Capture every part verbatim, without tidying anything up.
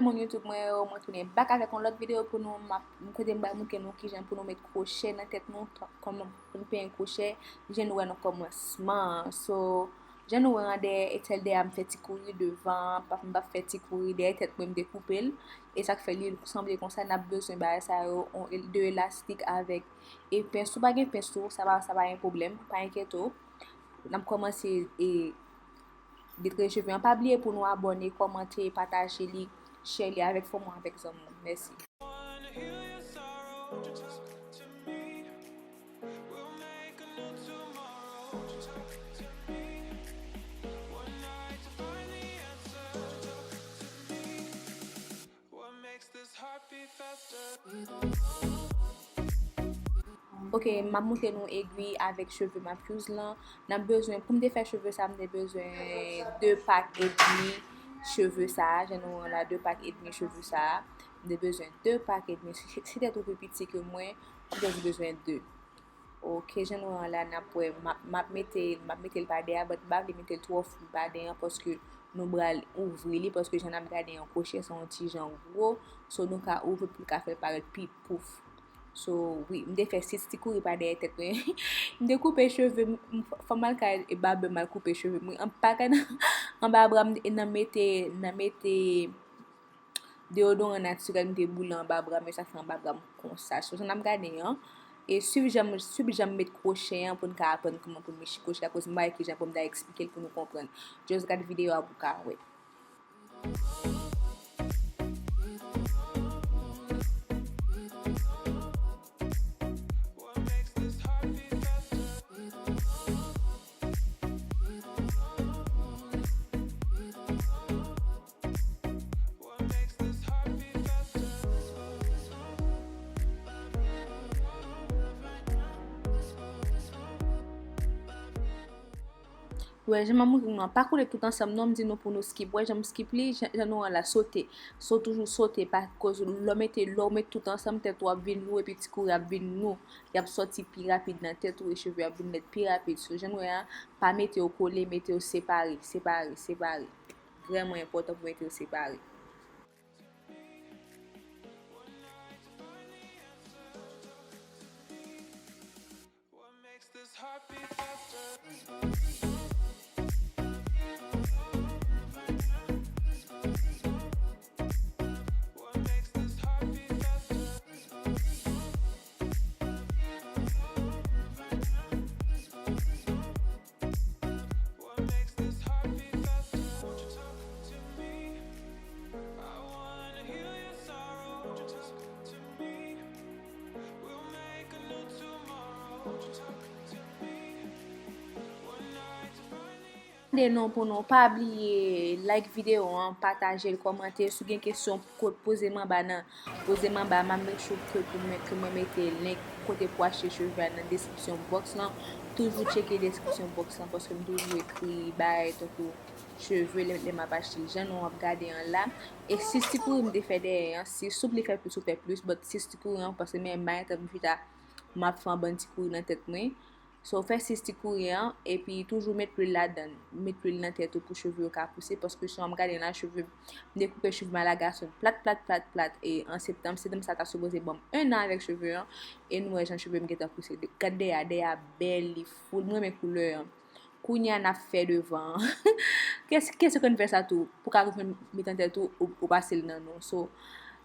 Moun YouTube mwen yo, mwen tounen back avèk yon lòt videyo pou nou, m ap, kote m pral montre nou kijan pou nou met kwochè nan tèt nou, kòman pou nou penyen kwochè, jan nou wè nan kòmansman an. So, jan nou wè an dèyè, etèl dèyè a m fè ti kouri, devan an, m p ap fè ti kouri, dèyè tèt mwen m te koupe l, e sa k fè li sanble konsa, n ap bezwen bagay sa yo, on, de elastik avèk, e pens, si w pa gen pens tou, sa pa, sa pa gen pwoblèm, pa enkyete w. N ap kòmanse, e, detire cheve an. Pa bliye pou nou abòne, kòmante, pataje li, share li avèk fanmi w, avèk zanmi w. Mèsi. Ok, m ap montre nou egwi avèk cheve m ap use lan. N ap bezwen, pou m te fè cheve sa, m te bezwen de pak edmi cheve sa, jan nou wè la, de pak edmi cheve sa. M te bezwen de pak edmi. Si, si tèt ou pi piti ke mwen, ou te bezwen de. Ok, jan nou wè la, n ap wè, m ap, m ap mete, m ap mete l pa dèyè, but m pa vle mete l twò fou pa dèyè, paske nou pral ouvri li, paske jan n ap gade an, kwochè se yon ti jan gwo, so nou ka ouvri pou l ka fè l parèt pi pouf. So, wi, m te fè sis ti kouri pa dèyè tèt mwen. M te koupe cheve m, m, fò m al kay barbè m al koupe cheve mwen. An pa ka nan, anba bra m, e nan mete, nan mete deyodoran natirèl, m te boule anba bra m, e sa fè anba bra m konsa. So, sa n ap gade an, e swiv jan m, swiv jan m met kwochè an pou n ka aprann kòman pou n met kwochè, akoz m pa wè kijan pou m ta eksplike l pou nou konprann. Just gad videyo a pou w ka wè. Wè, jan m ap montre nou an, pa koule tout ansanm non, m di nou pou nou skip. Wè, jan m skip li, jan, jan nou wè la, sote. So, toujou sote, pa koz lè w mete, lè w met tout ansanm, tèt ou ap vin lou, epi ti kouri ap vin lou. Y ap sòti pi rapid nan tèt ou, e cheve ap vin lèd pi rapid. So, jan nou wè a, pa mete yo kole, mete yo separe, separe, separe. Vrèman enpòtan pou mete yo separe. Tande non pou nou. Pa bliye like videyo an, pataje l, kòmante. Si w gen kesyon, ko-, poze m anba nan, poze m anba. M a make sure ke pou mwen, ke mwen mete link kote pou achte cheve a nan description box lan. Toujou tcheke description box lan, paske m toujou ekri bagay tankou cheve lè, lè m ap achte l. Jan nou ap gade an la. E sis ti kouri m te fè dèyè an, si, si w vle fè plis, ou fè plis, but sis ti kouri an, paske men maten m chita, m ap fè yon bann ti kouri nan tèt mwen. So, fè sis ti kouri an, epi toujou met lwil ladan l. Met lwil nan tèt ou pou cheve yo ka pouse, paske jan m gade la, cheve m, m dekoupe cheve m alagason, plat, plat, plat, plat, e an septanm, septanm sa ta sipoze ban m en an avèk cheve an, e nou wè jan cheve m gentan pouse. Gad dèyè a, dèyè a bèl, li full, m renmen koulè an. Kounye a n ap fè devan an. Kès, kès ki konn fè sa tou? Pou ka rive met nan tèt ou, ou, ou pase l nan nou. So,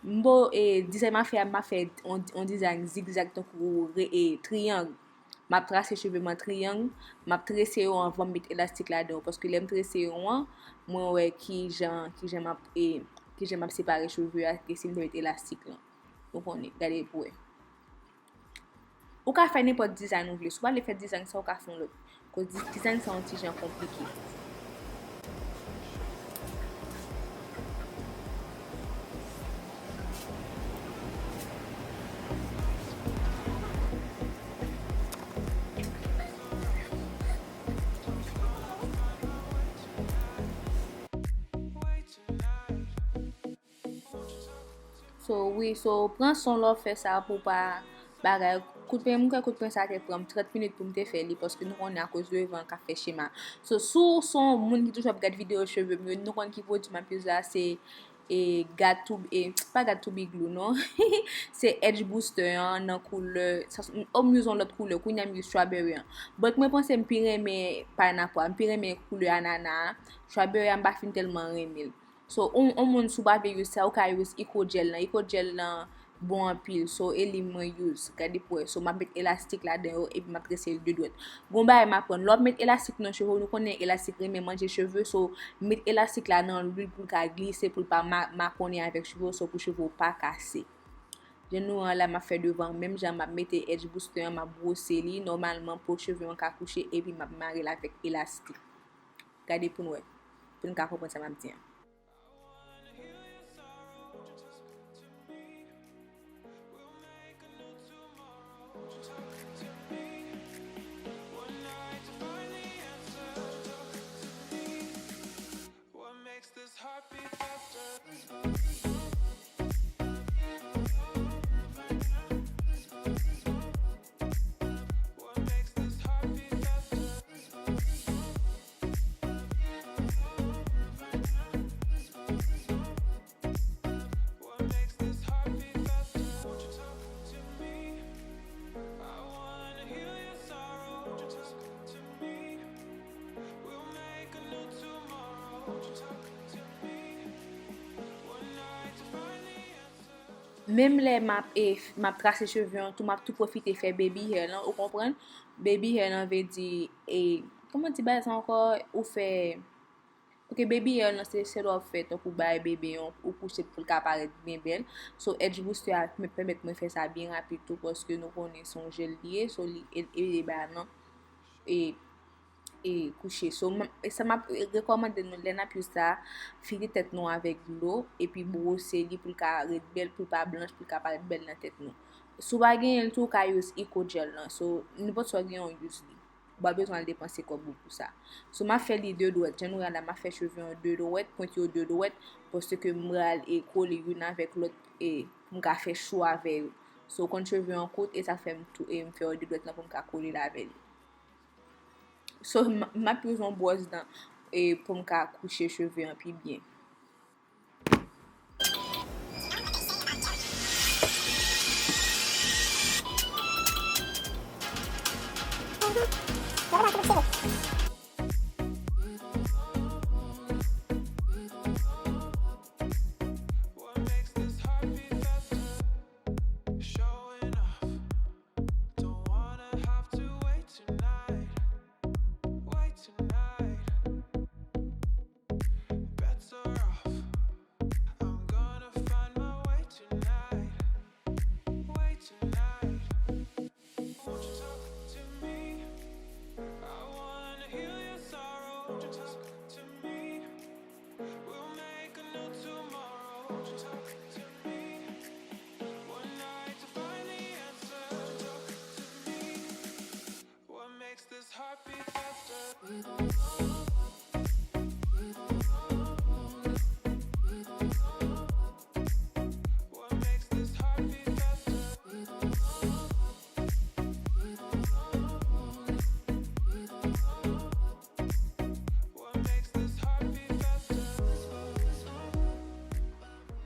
m bo, e, dizay m a fè a, m a fè on, on dizay zigzag tankou re-, e, triyang. M ap trase cheve m an triyang, m ap trese yo anvan m met elastik ladan yo, paske lè m trese yo an, mwen wè kijan, kijan m ap, e, kijan m ap separe cheve a, ke si m te met elastik lan. Ou konnen, gade pou wè. Ou ka fè nenpòt dizay ou vle. Si w pa vle fè dizay sa, ou ka fè yon lòt. Koz di-, dizay sa yon ti jan konplike. So, wi, so, pran san w lè w fè sa pou w pa bagay. Kout pen, mwen kwè kout pen sa te pran m trant minit pou m te fè li, paske nou konnen akoz de van k ap fè chema. So, si w se yon moun ki toujou ap gad videyo cheve m yo, nou konn ki pwodui m ap use la, se, e Got to, e pa Got to Be Glue non. Se Edge Booster an nan koulè, sa, oh, m use yon lòt koulè, kounye a m use strawberry an. But mwen panse m pi renmen pineapple, m pi renmen koulè anana a. Strawberry a m pa fin tèlman renmen l. So, on, on moun si w pa vle use sa, ou ka use Eco Gel lan. Eco Gel lan bon anpil. So, e li mwen use. Gade pou wè. So, m ap met elastik ladan yo, epi m ap trese l de dwèt. Gon bagay m aprann. Lè w ap met elastik nan cheve w, nou konnen elastik renmen manje cheve. So, met elastik la nan lwil pou l ka glise, pou l pa ma-, makonnen avèk cheve w, so pou cheve w pa kase. Jan nou wè an la, m ap fè devan, menm jan m ap mete edge booster an, m ap bwose li nòmalman pou cheve an ka kouche, epi m ap mare l avèk elastik. Gade pou n wè, pou n ka konprann sa m ap di an. Menm lè m ap, e, m ap trase cheve an tou, m ap tou pwofite fè baby hair lan, ou konprann? Baby hair lan vle di, e, kòman di bagay sa ankò? Ou fè, ok, baby hair lan, se, se lè w ap fè tankou bay bebe an, ou kouche pou l ka parèt byen bèl. So, edge booster a pèmèt mwen fè sa byen rapid tou, paske nou konnen se yon jèl li ye, so li ede bay nan, e, e kouche. So, m, e sa m ap rekòmande nou, lè n ap use sa, fite tèt nou avèk dlo, epi bwose li pou l ka ret bèl, pou l pa blanch, pou l ka parèt bèl nan tèt nou. Si w pa genyen l tou, ou ka use Eco Gel lan. So, nenpòt sa w genyen, w use li. Ou pa bezwen al depanse kòb ou pou sa. So, m ap fè li de dwèt. Jan nou wè la, m ap fè cheve an de dwèt, pwent yo de dwèt, paske m pral e kole youn avèk lòt, e pou m ka fè cho avè yo. So, ou konn cheve an kout, e sa fè m tou, e m fè yo de dwèt lan pou m ka kole l avè li. So, m, m ap use yon bwòs dan, e pou m ka kouche cheve an pi byen.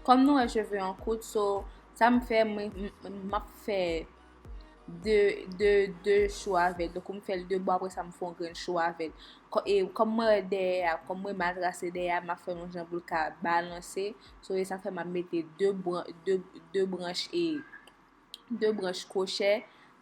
Kòm nou wè cheve an kout, so, sa m fè, mwen, m, m ap fè de, de, de cho avè l. Donk, m fè l de bò, apre sa, m fè yon grenn cho avè l. Kò-, e, kòm mwen wè dèyè a, kòm mwen mal trase dèyè a, m ap fè yon jan pou l ka balanse. So, e sa fè m ap mete de bran-, de, de branch e de branch kwochè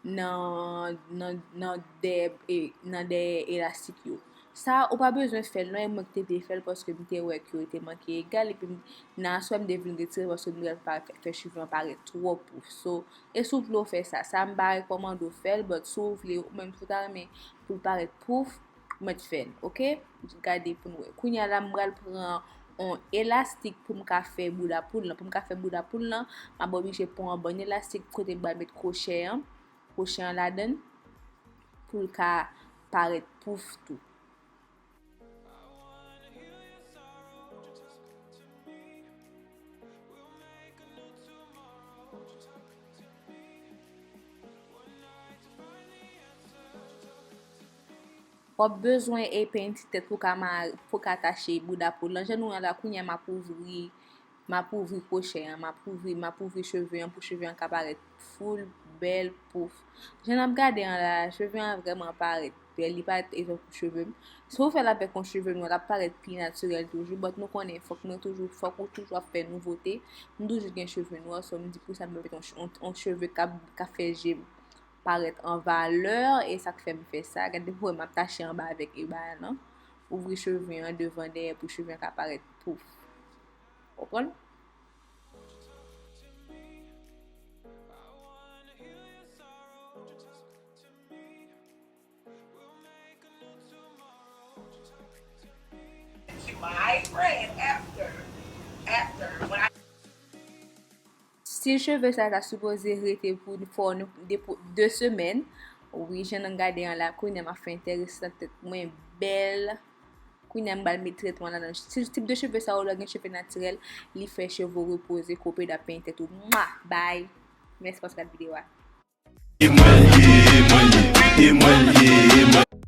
nan, nan, nan dèyè, e, nan dèyè elastik yo. Sa, ou pa bezwen fè l non, e mwen ki te vle fè l paske m te wè ke yo te manke egal, epi m, nan aswè m te vin retire l paske m te pa fè, fè cheve an parèt twò pouf. So, e si w vle w fè sa, sa m pa rekòmande w fè l, but si w vle, ou menm si w ta renmen pou l parèt pouf, mèt fè l, oke? Gade pou n wè. Kounye a la, m pral pran yon elastik pou m ka fè bouda poul lan. Pou m ka fè bouda poul lan, m ap oblije pran yon bann elastik kote m pral met kwochè an, kwochè an ladan l, pou l ka parèt pouf tou. W ap bezwen e penti tèt pou ka ma-, pou ka atache bouda poul lan. Jan nou wè la, kounye a m ap ouvri, M ap ouvri kwochè an, m ap ouvri, m ap ouvri cheve an pou cheve an ka parèt full, bèl, pouf. Jan n ap gade an la, cheve an vrèman parèt bèl, li parèt etan pou cheve m. Si w fè l avèk yon cheve nwa, l ap parèt pi natirèl toujou, but nou konnen, fòk mwen toujou, fòk ou toujou ap fè nouvote. M toujou gen cheve nwa, so m di pou sa m met yon, yon, yon cheve k ap, k ap fè je m parèt an valè, e sa k fè m fè sa. Gade pou wè m ap tache anba avèk e bagay lan. Ouvri cheve an devan dèyè pou cheve an ka parèt pouf. Konprann? To my friend after, after when I Stil cheve sa ta sipoze rete pou fò nou depi de semèn. Wi, jan n gade an la, kounye a m ap fè enteresan, tèt mwen bèl. Kounye a m pral met tretman ladan. Stil tip de cheve sa ou lè gen cheve natirèl, li fè cheve w repoze, kope dap penyen tèt ou. Mwa! Bay! Mèsi paske w gade videyo a. E mwen l ye, e mwen l ye, e mwen l ye, e mwen.